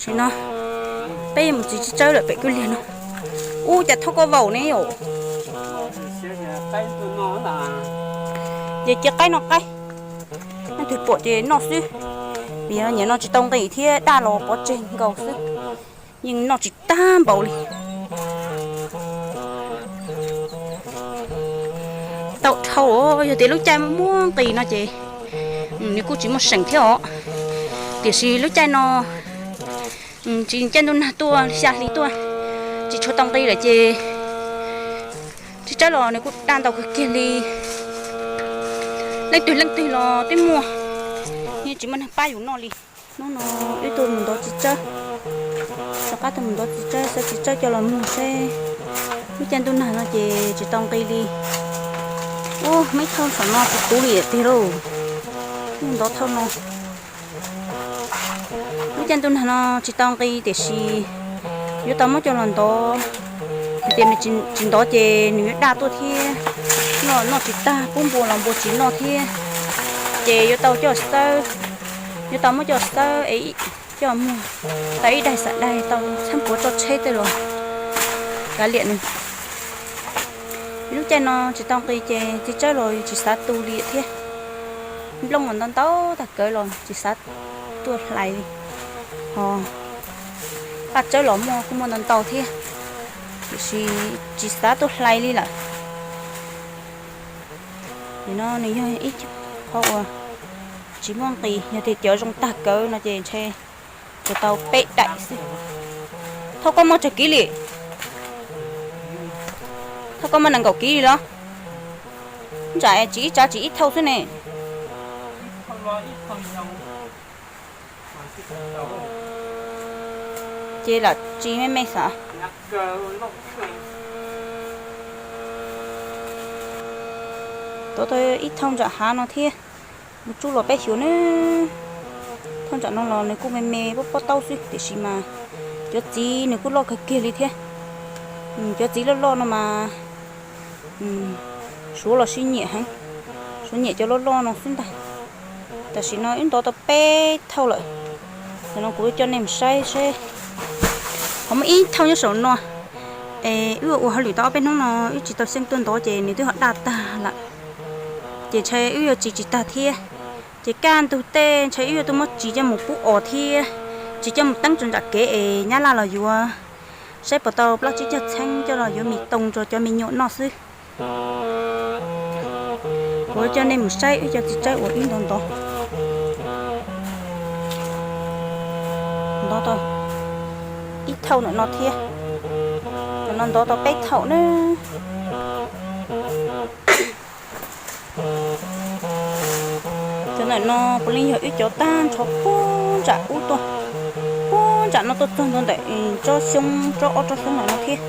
Tam sim no peb mus txiav tsawb lawm pem kwj liag no. Ub, cas thauj koj vaum ne yom? Ces cia qaib no qaib, leej twg pom ces noj xwb. Vim nyiam no tsis tau nqis thiab daj los pov tseg nkaus xwb, yeej noj tsis tag npaum li. Tau dhau, yog tias lub caij muaj nqis no ces nws kuj tsis muaj seem thiab os. Tiam sis lub caij no tsis, caij ntuj nag tuaj xya hli tuaj, tsis tshua tau nqis lawm ces txiav tsawb los nws kuj daj ntau kawg kiag li. Leej twg leej twg los twb muaj, yeej tsis muaj neeg pab yus noj li. Hnub no wb tuaj mus ntov txiav tsawb, rov qab tuaj mus ntov txiav tsawb, xav txiav tsawb coj los muag seb lub caij ntuj nag no ces tsis tau nqis li. Ub, muaj ib thauj saum no tsis puv li tiag lauj. Ntov thauj no. Lub caij ntuj nag no tsis tau nqis tiam sis yuav tau muab coj los ntov, hais tias nws tsis ntov ces nws yuav daj tuaj thiab, noj tsis tag, pub npua los npua tsis noj thiab. Ces yuav tau coj xawb, yuav tau muab coj xawb es coj muag tau ib daig xam daig tau txheeb puav tso tsheb tej los kav liam nws. Lub caij no tsis tau nqis ces txiav tsawb los tsis xav tu li thiab. Nplooj los ntau ntau tag kawg los tsis xav tuaj hlais li. Ho qaj tsawb los muaj kuj muaj ntau ntau thiab, tiam sis tsis xav tuaj hlais li lawm. Nim no nws yog ib qho uas tsis muaj nqis, yog tias cov zoo tag kawg no ces ntshe tsuas tau peb daim xwb. Thauj koj muaj tsawg kiv li? Thauj koj muaj nees nkaum kiv li los? Ntsam tsis ib tsav tsis ib thauj xwb ne. Ces lam tsis me me xav. Tuav tau ib thauj ntsam hav no thiab. Mus tsuj los peb xyuas ne. Thauj ntsam no los nws kuj me me pob pob taub xwb tiam sis mas cov txiv nws kuj loj kawg kiag li thiab. Cov txiv loj loj no mas suav los sib nyiam heev, suav nyiam cov loj loj no xwb ntag. Tam sim no wb ntov tau peb thauj lawm, tam no kuv coj nej mus saib seb. Ho muaj ib thauj nyob saum no, es wb ua hauj lwm tau ob peb hnub no wb tsis tau xyeej tuaj ntov ces nws twb ho daj tag lawm. Ces ntshai wb yuav tsis tsis tag thiab. Ces kaj ntug tej ntshai wb yuav tuaj muab tsis coj mus pub os thiab, tsis coj mus teeb rau nram kev es nyab laj los yuav saib puas tau plaub tsib caug txheeb coj los yuav mis tooj rau cov me nyuam noj xwb. Kuv coj nej mus saib wb cov txiv tsawb uas wb ntov ntov. Ntov tau ib thauj ntawm no thiab, ntawm no ntov tau peb thauj na. Cov ntawm no puav leej yog wb cov tag nrho puag nram ub tuaj, puag nram no tuaj txog ntua ntawm tsob xyoob, tsob ob tsob xyoob ntawm no thiab.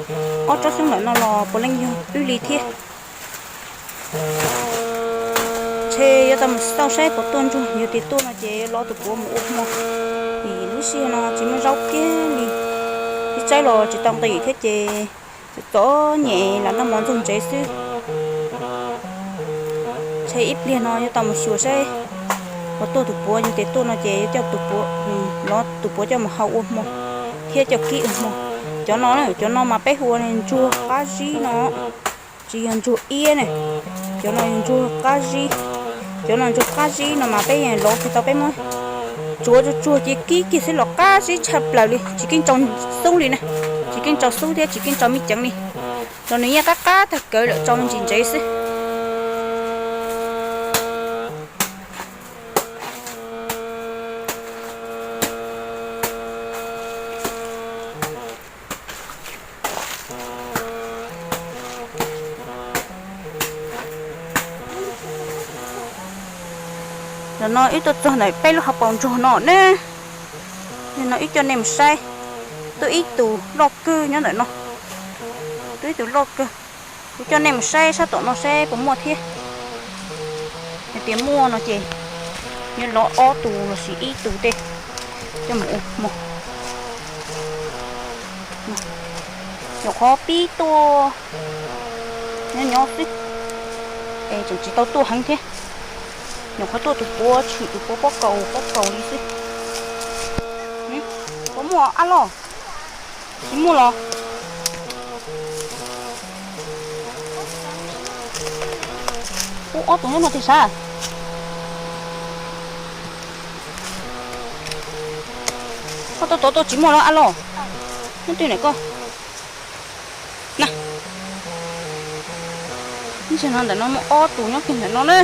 Ob tsob xyoob ntawm no los puav leej yog wb li thiab. Ntshe yuav tau mus xauj saib puas tuaj ntsuag, yog tias tuaj no ces lov tus puav mus ua hmo, vim lub sij hawm no tsis muaj zaub kiag li. Txiv tsawb los tsis tau nqis thiab ces txom nyem lam noj mov ntxuag ntsev xwb. Ntshe ib pliag no yuav tau mus xyuas saib puas tuaj tus puav, yog tias tuaj no ces yuav coj tus puav, lov tus puav coj mus hau ua hmo thiab coj kib ua hmo. Cov no, cov no mas peb hu ua ntsuag qab zib no, tsis yog ntsuag iab ne. Cov no yog ntsuag qab zib. Cov no ntsuag qab zib no mas peb lov kiag tau peb muab tsuav tsuag tsuag cia kib kiag xwb los qab zib tshaj plaws li, tsis keej tso xub li na, tsis keej tso xub thiab tsis keej tso me ceev li. Los nws yeej qab qab tag kawg lawm, tso me ntsis ntsev xwb. Ntawm no wb tuaj txog ntawm peb lub hauv paus ntsuag no ne. Nim no wb coj nej mus saib, tuaj ib tus loj kawg nyob ntawm no, tuaj ib tus loj kawg. Kuv coj nej mus saib sab tom no saib puas muaj thiab. Hais tias muaj no ces yuav lov ob tus los sis ib tus tej coj mus ua hmo. Nyuam qhuav pib tuaj nyob nyob xwb, es tseem tsis tau tuaj heev thiab. Nyuam qhuav tuaj tus puav tshwm tus puav pob kaus pob kaus li xwb. Puav Muaj ab los? Tsis muaj los? Ub, ob tug nyob no tiag sav. Koj tuaj tod tuaj tsis muaj los ab los? Nyob twg ntawm koj? Na, ib ntsis no ntawm no muaj ob tug nyob kiag ntawm no na,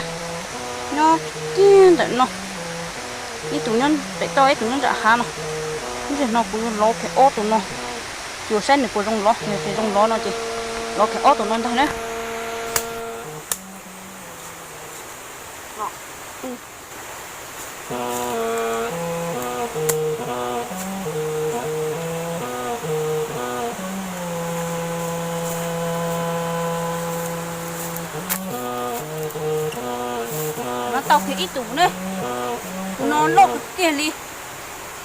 nyob kiag ntawm no. Ib tug nyob pem toj, ib tug nyob nram hav no. Ib ntsis no kuv yuav lov kiag ob tug no, yuav saib nws puas zoo lov, nws tias zoo lov no ces lov kiag ob tug no ntag na. No tau kiag ib tug ne, tus no loj kawg kiag li.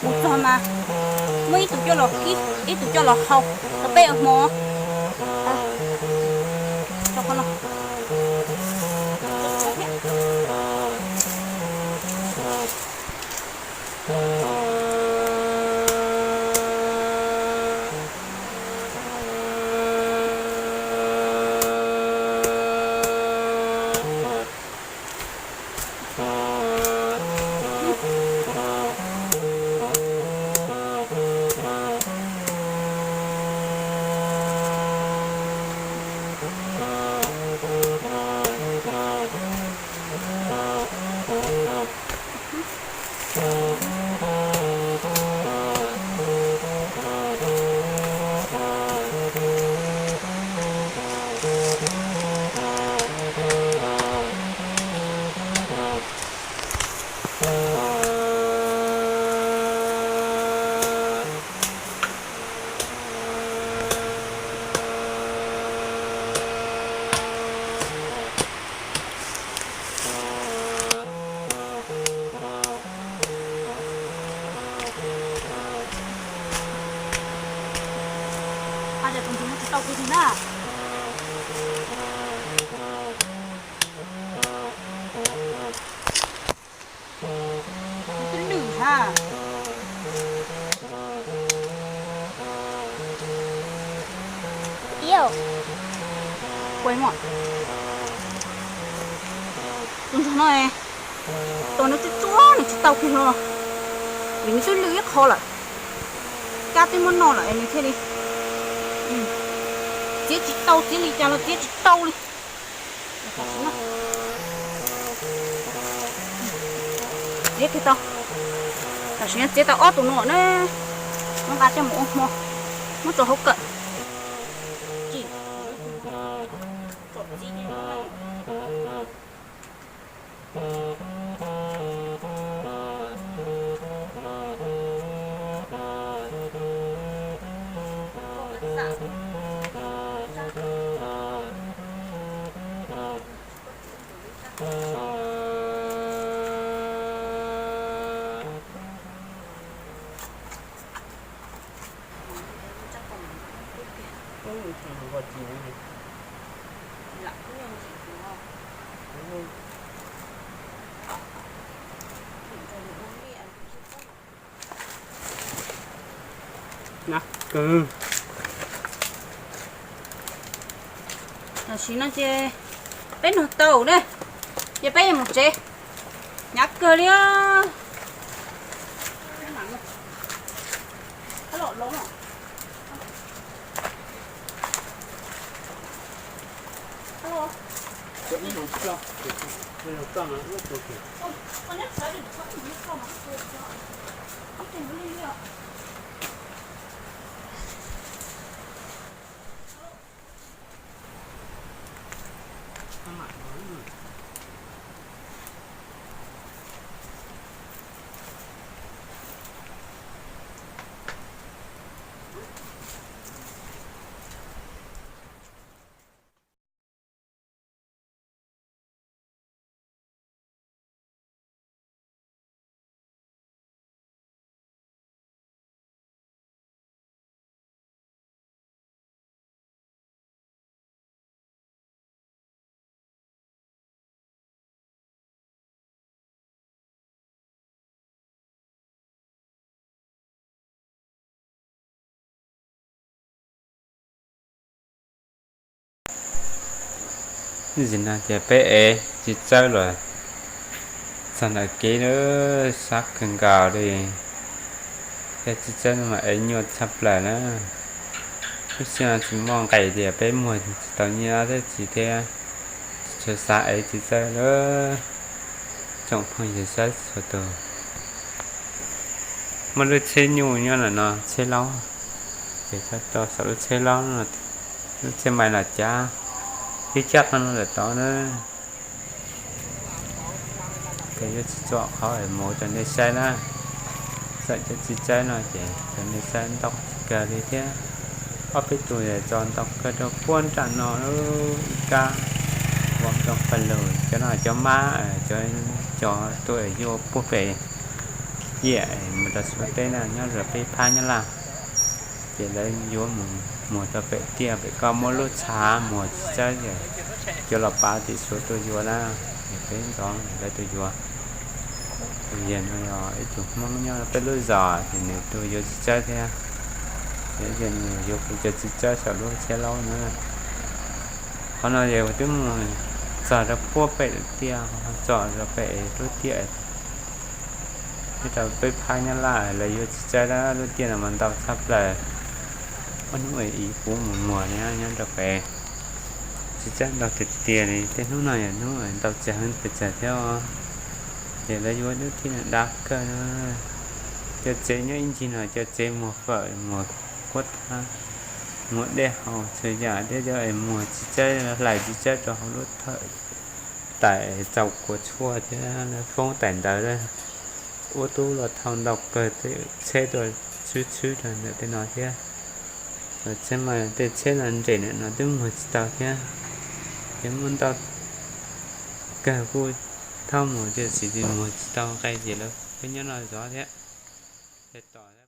Mus txog mas muaj ib tug coj los kib, ib tug coj los hau rau peb ua hmo. Tsis tau kiag li na. Twb lwj ha. Ua tus ntsuag no, tos nws tsuag tsuag nws tsis tau kiag no, vim nws twb lwj ib qho lawm. Kab twb muab noj lawm es nws thiaj li txiav tsis tau, txiav li cas los txiav tsis tau li. Txiav kiag tau, tam sim no txiav tau ob tug no na, muab nqa coj mus ua hmo, muab tso hauv kawm. Tam sim no ces peb noj tau ne, ces peb yuav mus tsev. Hnyav kawg li. Zim no ces peb ev txiv txawb los txog ntawm kev lawm, sab kawg nkaus li. Tej txiv txawb no mas ev nyuaj tshaj plaws na. Lub sij hawm no tsis muaj nqis tias peb muag tsis tau nyiaj thiab tsis thiab, tsis tshua xav ev txiv txawb lawm. Tsoom phooj ywg saib txhua tus, muaj lub tsheb nyuj nyob ntawm no, tsheb laub, ces txhob tau saum lub tsheb laub no, lub tsheb mais los cav, tib caj qhov no lawm tod na. Ces yuav tsis tso qhov es mus rau nej saib na. Txawm cov txiv txawb no ces rau nej saib ntau kawg li thiab. Ob peb tus tso ntau kawg rau puag nram no, ib kab, ua rau pawg lug, cov no cov mab, cov, cov tuaj yuav puag pem ciam mus rau Suav teb na, nyob rau peb phab Nyab Laj. Ces lawv yuav mus muag rau pem tiaj, pem koj muab lub tshav muag txiv txawb ces cov los pav tim Suav tuaj yuav na, es peb ntxov lawv tuaj yuav. Tus yawg no yog ib tug Hmoob nyob peb lub zos ces nws tuaj yuav txiv txawb thiab. Ces nws yuav kuv cov txiv txawb saum lub tsheb laub na. Qhov no yog twb mus txog rau puag pem lawm tiaj, txog rau pem lub tiaj, nyob rau peb phab Nyab Laj lawv yuav txiv txawb lub tiaj no mas ntau tshaj plaws. Ob hnub ib kuv mus muag nyob rau pem, txiv txawb ntau tiag tiag li. Tej hnub no yog hnub ntau tshaj heev pes tsawg thiab. Ces lawv yuav lub tiaj no dab kawg. Cov tsev nyob ib ncig no cov tsev muag fawm, muag kuab thab, muag dej haus txhua yam thiab, cov es muag txiv txawb, hlais txiv txawb rau hauv lub thawj tais txaus kua tshuaj thiab foob tais ntawd. Ua tub los thau ntau kawg, tej tsheb tuaj tshwb tshwb rau ntawm tej no thiab. Tsheb mas tej tsheb no nres ntawm no twb muag tsis tau thiab. Ces muaj ntau kawg kuj thauj mus tiam sis muag tsis tau nqe ces lawv peb nyob no zov thiab. Tos